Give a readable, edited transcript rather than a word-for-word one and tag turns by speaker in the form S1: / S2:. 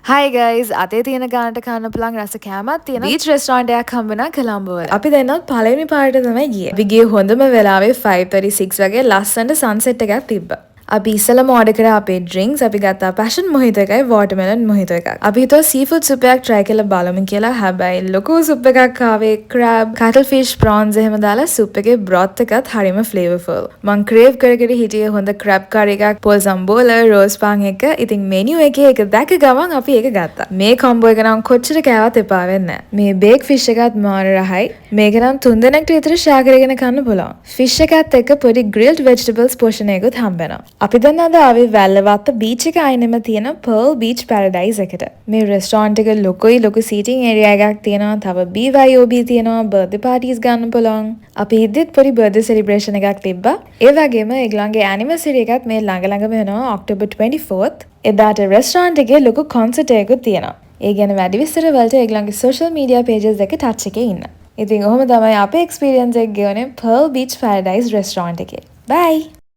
S1: Hi guys, අතේ තියෙන ගානට කන්න පුළුවන් රස කෑමක් තියෙන බීච් රෙස්ටෝරන්ට් එකක් හම්බ වුණා කොළඹ වල. අපි දෙන්නත් පළවෙනි පාරට තමයි ගියේ. අපි ගියේ හොඳම වෙලාවේ 5:36 වගේ ලස්සනට සන්සෙට් එකක් තිබ්බා. අපි ඉස්සෙල්ලම ඕඩර් කරා අපේ ඩ්‍රින්ක්ස්. අපි ගත්තා පැෂන් මොහිතෝ එකයි වෝටර්මෙලන් මොහිතෝ එකක්. අපි හිතුවා සීෆුඩ් සුප් එකක් try කරලා බලමු කියලා. හැබැයි ලොකු සුප් එකක් ආවේ. ක්‍රැබ්, කටල් ෆිෂ්, ප්‍රෝන්ස් එහෙම දාලා සුප් එකේ බ්‍රොත් එකත් හරිම ෆ්ලේවර්ෆුල්. මං ක්‍රේව් කර කර හිටියේ හොඳ ක්‍රැබ් කරි එකක් පොල් සම්බෝල රෝස් පාන් එක. ඉතින් මෙනියු එකේ ඒක දැක ගමන් අපි ඒක ගත්තා. මේ කොම්බෝ එක නම් කොච්චර කෑවත් එපා වෙන්නේ නැහැ. මේ බේක් ෆිෂ් එකත් මාර රහයි. මේක නම් තුන් දෙනෙක්ට විතර ෂෙයා කරගෙන කන්න පුළුවන්. ෆිෂ් එකත් එක්ක පොඩි ග්‍රිල්ඩ් වෙජිටබල්ස් පෝෂන් එකකුත් හම්බ වෙනවා. අපි දැන් අද ආවේ වැල්ලවත්ත බීච් එක අයිනෙම තියෙන Pearl Beach Paradise එකට. මේ රෙස්ටෝරන්ට් එක ලොකුයි. ලොකු සීටින් ඒරියා එකක් තියෙනවා. තව BYOB තියෙනවා. බර්ත්ඩේ පාටිස් ගන්න පුළුවන්. අපි ඉද්දිත් පොඩි බර්ත්ඩේ සෙලිබ්‍රේෂන් එකක් තිබ්බා. ඒ වගේම ඒගොල්ලන්ගේ ඇනිවර්සරි එකත් මේ ළඟ ළඟම වෙනවා, ඔක්තෝබර් 24th. එදාට රෙස්ටෝරන්ට් එකේ ලොකු කොන්සර්ට් එකකුත් තියෙනවා. ඒ ගැන වැඩි විස්තර වලට ඒගොල්ලන්ගේ සෝෂල් මීඩියා පේජස් එක ටච් එකේ ඉන්න. ඉතින් ඔහොම තමයි අපේ එක්ස්පීරියන්ස් එක ගෙවුනේ Pearl Beach Paradise restaurant එකේ. බයි!